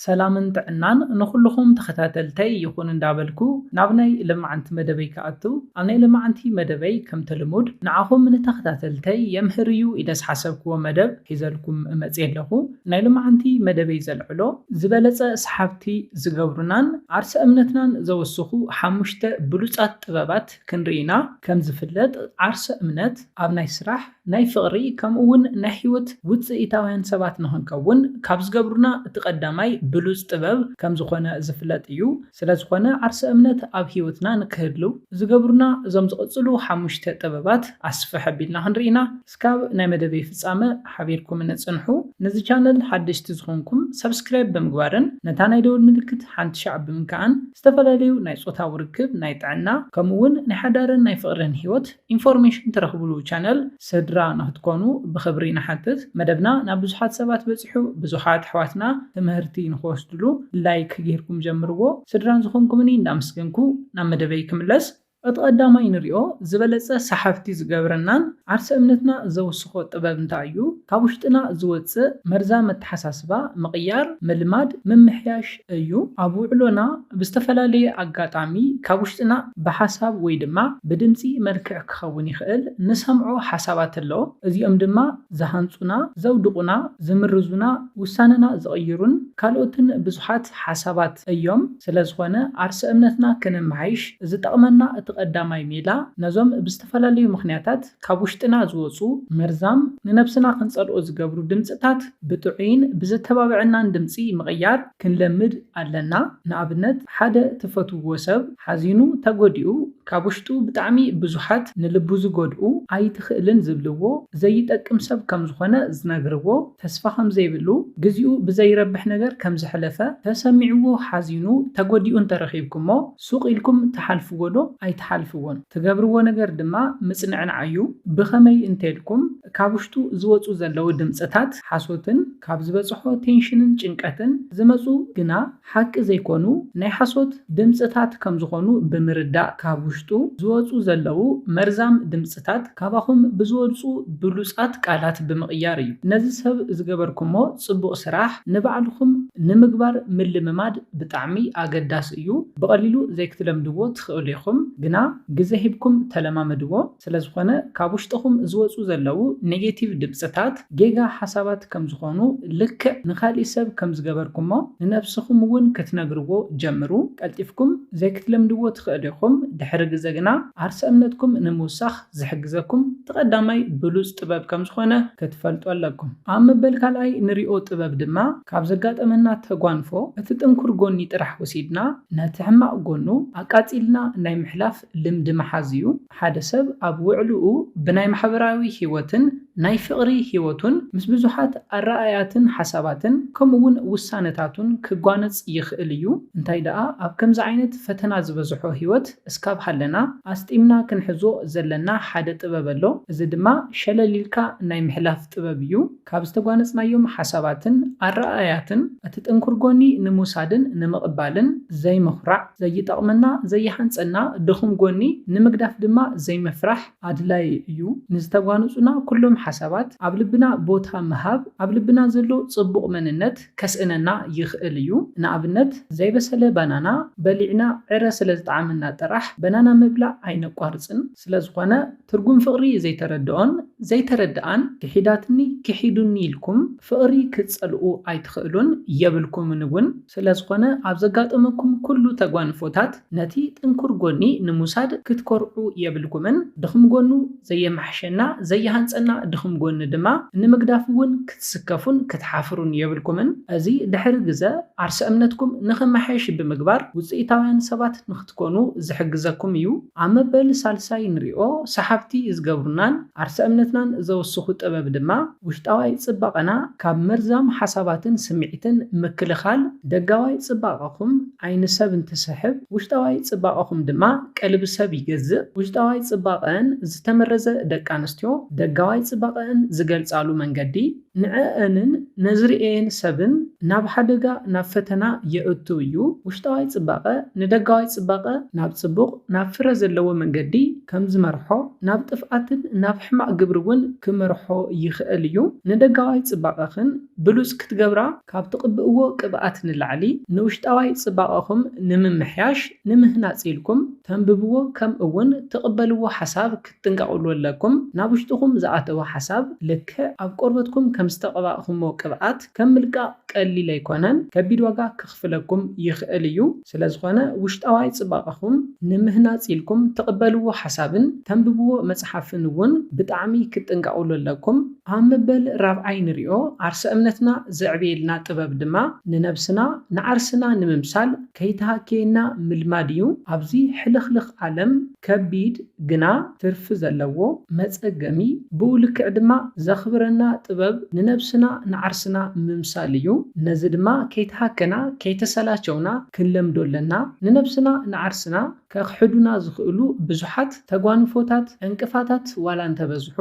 ሰላምን ጥዕናን ንኹልኹም ተኸታተልተይ ይኹን እንዳበልኩ ናብ ናይ ልምዓንቲ መደበይ ክኣቱ፣ ኣብ ናይ ልምዓንቲ መደበይ ከምቲ ልሙድ ንዓኹም ንተኸታተልተይ የምህር እዩ ኢለ ዝሓሰብክዎ መደብ ሒዘልኩም እመፅእ ኣለኹ። ናይ ልምዓንቲ መደበይ ዘልዕሎ ዝበለፀ ሰሓብቲ ዝገብሩናን ዓርሰ እምነትናን ዘወስኹ ሓሙሽተ ብሉፃት ጥበባት ክንርኢ ኢና። ከም ዝፍለጥ ዓርሰ እምነት ኣብ ናይ ስራሕ ናይ ፍቕሪ ከምኡ እውን ናይ ህይወት ውፅኢታውያን ሰባት ንኽንከውን ካብ ዝገብሩና እቲ ቀዳማይ ብሉፅ ጥበብ ከም ዝኾነ ዝፍለጥ እዩ። ስለ ዝኾነ ዓርሰ እምነት ኣብ ህይወትና ንክህልው ዝገብሩና እዞም ዝቕፅሉ ሓሙሽተ ጥበባት ኣስፍሕ ኣቢልና ክንርኢ ኢና። እስካብ ናይ መደበይ ፍፃመ ሓቢርኩም ንፅንሑ። ነዚ ቻነል ሓደሽቲ ዝኾንኩም ሰብስክራይብ ብምግባርን ነታ ናይ ደወል ምልክት ሓንቲ ሻዕ ብምንካዕን ዝተፈላለዩ ናይ ፆታዊ ርክብ፣ ናይ ጥዕና ከምኡ እውን ናይ ሓዳርን ናይ ፍቕርን ህይወት ኢንፎርሜሽን ትረኽብሉ ቻነል ስድራ ንክትኮኑ ብኽብሪ ንሓትት። መደብና ናብ ብዙሓት ሰባት በፂሑ ብዙሓት ኣሕዋትና ትምህርቲ ንክወስድሉ ላይክ ጌርኩም ጀምርዎ። ስድራን ዝኾንኩምኒ እንዳመስገንኩ ናብ መደበይ ክምለስ። እቲ ቀዳማይ ንሪኦ ዝበለፀ ሰሓብቲ ዝገብረናን ዓርሰ እምነትና ዘውስኾ ጥበብ እንታይ እዩ? ካብ ውሽጥና ዝወፅእ መርዛም ኣተሓሳስባ ምቕያር፣ ምልማድ፣ ምምሕያሽ እዩ። ኣብ ውዕሎና ብዝተፈላለየ ኣጋጣሚ ካብ ውሽጥና ብሓሳብ ወይ ድማ ብድምፂ መልክዕ ክኸውን ይኽእል ንሰምዖ ሓሳባት ኣሎ። እዚኦም ድማ ዝሃንፁና፣ ዘውድቑና፣ ዝምርዙና፣ ውሳነና ዝቕይሩን ካልኦትን ብዙሓት ሓሳባት እዮም። ስለ ዝኾነ ዓርሰ እምነትና ክነመሓይሽ ዝጠቕመና እቲ ቀዳማይ ሜላ ነዞም ብዝተፈላለዩ ምኽንያታት ካብ ውሽጥና ዝወፁ መርዛም ንነብስና ክንፀልኦ ዝገብሩ ድምፅታት ብጥዑይን ብዘተባብዐናን ድምፂ ምቕያር ክንለምድ ኣለና። ንኣብነት ሓደ ትፈትውዎ ሰብ ሓዚኑ ተጎዲኡ ካብ ውሽጡ ብጣዕሚ ብዙሓት ንልቡ ዝጎድኡ ኣይትኽእልን ዝብልዎ ዘይጠቅም ሰብ ከም ዝኾነ ዝነግርዎ ተስፋ ከም ዘይብሉ ግዜኡ ብዘይረብሕ ነገር ከም ዘሕለፈ ተሰሚዕዎ ሓዚኑ ተጎዲኡ እንተረኺብኩሞ ሱቕ ኢልኩም ትሓልፍዎ ዶ ኣይትሓልፍዎን? ትገብርዎ ነገር ድማ ምጽንዕናዕ እዩ። ብኸመይ እንተልኩም ካብ ውሽጡ ዝወጹ ዘለዉ ድምጽታት ሓሶትን ካብ ዝበጽሖ ቴንሽንን ጭንቀትን ዝመጹ ግና ሓቂ ዘይኮኑ ናይ ሓሶት ድምጽታት ከም ዝኾኑ ብምርዳእ ካብ ውሽጡ ዝወጹ ዘለዉ መርዛም ድምጽታት ካባኹም ብዝወጹ ብሉጻት ቃላት ብምቕያር እዩ። ነዚ ሰብ ዝገበርኩሞ ጽቡቕ ስራሕ ንባዕልኹም ንምግባር ምልምማድ ብጣዕሚ ኣገዳሲ እዩ። ብቐሊሉ ዘይክትለምድዎ ትኽእሉ ኢኹም፣ ግና ግዘ ሂብኩም ተለማመድዎ። ስለ ዝኾነ ካብ ውሽጥኹም ዝወጹ ዘለዉ ኔጌቲቭ ድምጽታት ጌጋ ሓሳባት ከም ዝኾኑ ልክዕ ንኻሊእ ሰብ ከም ዝገበርኩሞ ንነብስኹም እውን ክትነግርዎ ጀምሩ። ቀልጢፍኩም ዘይክትለምድዎ ትኽእሉ ኢኹም። ድሕሪ ግዘ ግና ዓርሰ እምነትኩም ንምውሳኽ ዝሕግዘኩም እቲ ቀዳማይ ብሉጽ ጥበብ ከም ዝኾነ ክትፈልጡ ኣለኩም። ኣብ መበል ካልኣይ ንሪኦ ጥበብ ድማ ካብ ዘጋጠመና ተጓንፎ እቲ ጥንኩር ጎኒ ጥራሕ ወሲድና ነቲ ሕማቕ ጎኑ ኣቃጺልና ናይ ምሕላፍ ልምዲ ምሓዝ እዩ። ሓደ ሰብ ኣብ ውዕልኡ ብናይ ማሕበራዊ ህይወትን ናይ ፍቕሪ ህይወቱን ምስ ብዙሓት ኣረኣእያትን ሓሳባትን ከምኡ እውን ውሳነታቱን ክጓነጽ ይኽእል እዩ። እንታይ ደኣ ኣብ ከምዚ ዓይነት ፈተና ዝበዝሖ ህይወት እስካብ ሃለና ኣስጢምና ክንሕዞ ዘለና ሓደ ጥበብ ኣሎ። እዚ ድማ ሸለል ኢልካ ናይ ምሕላፍ ጥበብ እዩ። ካብ ዝተጓነጽናዮም ሓሳባትን ኣረኣእያትን እቲ ጥንኩር ጎኒ ንምውሳድን ንምቕባልን ዘይምኹራዕ፣ ዘይጠቕመና ዘይሃንጸና ድኹም ጎኒ ንምግዳፍ ድማ ዘይምፍራሕ ኣድላዪ እዩ። ንዝተጓነጹና ኩሎም ሓሳባት ኣብ ልብና ቦታ ምሃብ ኣብ ልብና ዘሎ ጽቡቕ መንነት ከስእነና ይኽእል እዩ። ንኣብነት ዘይበሰለ ባናና በሊዕና ዕረ ስለ ዝጠዓመና ጥራሕ ባናና ምብላዕ ኣይነቋርጽን። ስለ ዝኾነ ትርጉም ፍቕሪ ዘይተረድኦን ዘይተረድኣን ክሒዳትኒ ክሒዱኒ ኢልኩም ፍቕሪ ክትጸልኡ ኣይትኽእሉን የብልኩምን እውን። ስለ ዝኾነ ኣብ ዘጋጠመኩም ኩሉ ተጓንፎታት ነቲ ጥንኩር ጎኒ ንምውሳድ ክትኮርዑ የብልኩምን። ድኹም ጎኑ ዘየማሕሸና ዘየሃንጸና ድኹም ጎኒ ድማ ንምግዳፍ እውን ክትስከፉን ክትሓፍሩን የብልኩምን። እዚ ድሕሪ ግዘ ዓርሰ እምነትኩም ንኽመሓየሽ ብምግባር ውፅኢታውያን ሰባት ንክትኮኑ ዝሕግዘኩም እዩ። ኣብ መበል ሳልሳይ ንሪኦ ሰሓብቲ ዝገብሩናን ዓርሰ እምነትናን ዘወስኹ ጥበብ ድማ ውሽጣዋይ ፅባቐና ካብ መርዛም ሓሳባትን ስምዒትን ምክልኻል፣ ደጋዋይ ፅባቐኹም ዓይኒ ሰብ እንትስሕብ ውሽጣዋይ ፅባቐኹም ድማ ቀልቢ ሰብ ይገዝእ። ውሽጣዋይ ፅባቐን ዝተመረዘ ደቂ ኣንስትዮ ደጋዋይ ፅባቐን ዝገልፃሉ መንገዲ ንዕአንን ነዝርእየን ሰብን ናብ ሓደጋ፣ ናብ ፈተና የእቱ እዩ። ውሽጣዋይ ጽባቐ ንደጋዋይ ጽባቐ ናብ ጽቡቕ፣ ናብ ፍረ ዘለዎ መንገዲ ከም ዝመርሖ፣ ናብ ጥፍኣትን ናብ ሕማቕ ግብሪ እውን ክመርሖ ይኽእል እዩ። ንደጋዋይ ጽባቐኽን ብሉጽ ክትገብራ ካብ ትቕብእዎ ቅብኣት ንላዕሊ፣ ንውሽጣዋይ ጽባቐኹም ንምምሕያሽ፣ ንምህናጽ ኢልኩም ተንብብዎ፣ ከምኡ እውን ትቕበልዎ ሓሳብ ክትጥንቀቕሉ ኣለኩም። ናብ ውሽጥኹም ዝኣተወ ሓሳብ ልክዕ ኣብ ቆርበትኩም ከም ዝተቐባእኹሞ ቅብኣት ከም ምልቃቕ ቀሊል ኣይኮነን፣ ከቢድ ዋጋ ከኽፍለኩም ይኽእል እዩ። ስለ ዝኾነ ውሽጣዋይ ጽባቐኹም ንምህናጽ ኢልኩም ትቕበልዎ ሓሳብን ተንብብዎ መጽሓፍን እውን ብጣዕሚ ክትጥንቀቕሉ ኣለኩም። ኣብ መበል ራብዓይ ንሪኦ፣ ዓርሰ እምነትና ዘዕብየልና ጥበብ ድማ ንነብስና ንዓርስና ንምምሳል ከይተሃከየና ምልማድ እዩ። ኣብዚ ሕልኽልኽ ዓለም ከቢድ ግና ትርፊ ዘለዎ መጸገሚ፣ ብኡ ልክዕ ድማ ዘኽብረና ጥበብ ንነብስና ንዓርስና ምምሳል እዩ። ነዚ ድማ ከይተሃከና ከይተሰላቸውና ክንለምዶ ኣለና። ንነብስና ንዓርስና ከኽሕዱና ዝኽእሉ ብዙሓት ተጓንፎታት፣ ዕንቅፋታት ዋላ እንተበዝሑ፣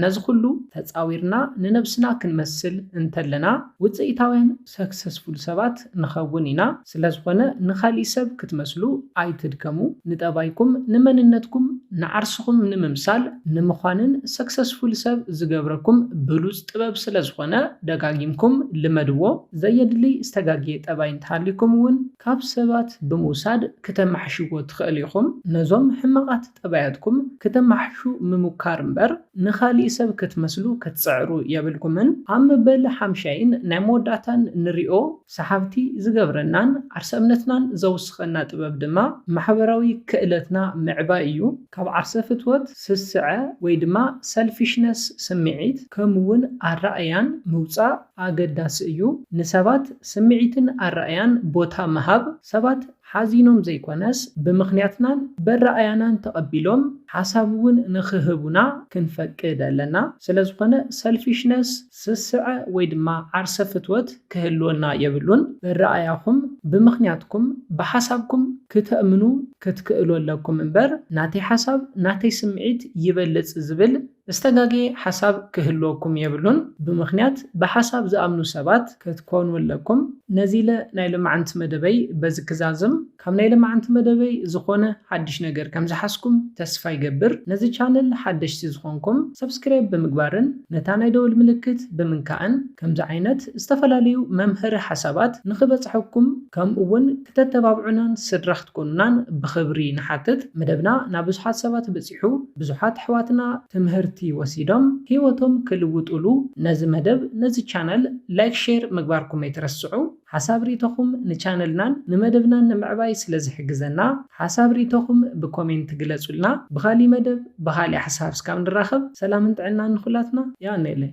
ነዚ ኩሉ ተጻዊርና ንነብስና ክንመስል እንተለና ውጽኢታውያን ሰክሰስፉል ሰባት ንኸውን ኢና። ስለ ዝኾነ ንኻሊእ ሰብ ክትመስሉ ኣይትድከሙ። ንጠባይኩም፣ ንመንነትኩም፣ ንዓርስኹም ንምምሳል ንምዃንን ሰክሰስፉል ሰብ ዝገብረኩም ብሉጽ ጥበብ ስለ ዝኾነ ደጋጊምኩም ልመድዎ። ዘየድሊ ዝተጋግየ ጠባይ እንተሃሊኩም እውን ካብ ሰባት ብምውሳድ ክተማሕሽዎ ትኽእሉ ኢኹም። ነዞም ሕማቓት ጠባያትኩም ክተማሕሹ ምሙካር እምበር ንኻሊእ ሰብ ክትመስሉ ክትጽዕሩ የብልኩምን። ኣብ መበል ሓምሻይን ናይ መወዳእታን ንሪኦ ሰሓብቲ ዝገብረናን ዓርሰ እምነትናን ዘውስኸና ጥበብ ድማ ማሕበራዊ ክእለትና ምዕባይ እዩ። ካብ ዓርሰ ፍትወት፣ ስስዐ ወይ ድማ ሰልፊሽነስ ስምዒት ከምኡ እውን ኣረኣእያን ምውጻእ ኣገዳሲ እዩ። ንሰባት ስምዒትን ኣረኣእያን ቦታ ምሃብ ሰባት ሓዚኖም ዘይኮነስ ብምኽንያትናን በረኣያናን ተቐቢሎም ሓሳብ እውን ንኽህቡና ክንፈቅድ ኣለና። ስለ ዝኾነ ሰልፊሽነስ፣ ስስዐ ወይ ድማ ዓርሰ ፍትወት ክህልወና የብሉን። በረኣያኹም ብምኽንያትኩም ብሓሳብኩም ክተእምኑ ክትክእሉ ኣለኩም እምበር ናተይ ሓሳብ ናተይ ስምዒት ይበልጽ ዝብል ዝተጋገየ ሓሳብ ክህልወኩም የብሉን። ብምኽንያት ብሓሳብ ዝኣምኑ ሰባት ክትኮኑ ኣለኩም። ነዚ ኢለ ናይ ሎማዓንቲ መደበይ በዚ ክዛዝም። ካብ ናይ ሎማዓንቲ መደበይ ዝኾነ ሓድሽ ነገር ከም ዝሓዝኩም ተስፋ ይገብር። ነዚ ቻነል ሓደሽቲ ዝኾንኩም ሰብስክራይብ ብምግባርን ነታ ናይ ደወል ምልክት ብምንካእን ከምዚ ዓይነት ዝተፈላለዩ መምሃሪ ሓሳባት ንኽበጽሐኩም ከምኡ እውን ክተተባብዑናን ስድራ ክትኮኑናን ብኽብሪ ንሓትት። መደብና ናብ ብዙሓት ሰባት በጺሑ፣ ብዙሓት ኣሕዋትና ትምህርቲ ወሲዶም ህይወቶም ክልውጡሉ ነዚ መደብ ነዚ ቻነል ላይክ ሼር ምግባርኩም ኣይትረስዑ። ሓሳብ ሪኢቶኹም ንቻነልናን ንመደብናን ንምዕባይ ስለ ዝሕግዘና ሓሳብ ሪኢቶኹም ብኮሜንት ግለጹልና። ብኻሊእ መደብ ብኻሊእ ሓሳብ እስካብ ንራኸብ ሰላምን ጥዕናን ንኹላትና። የቐንየለይ።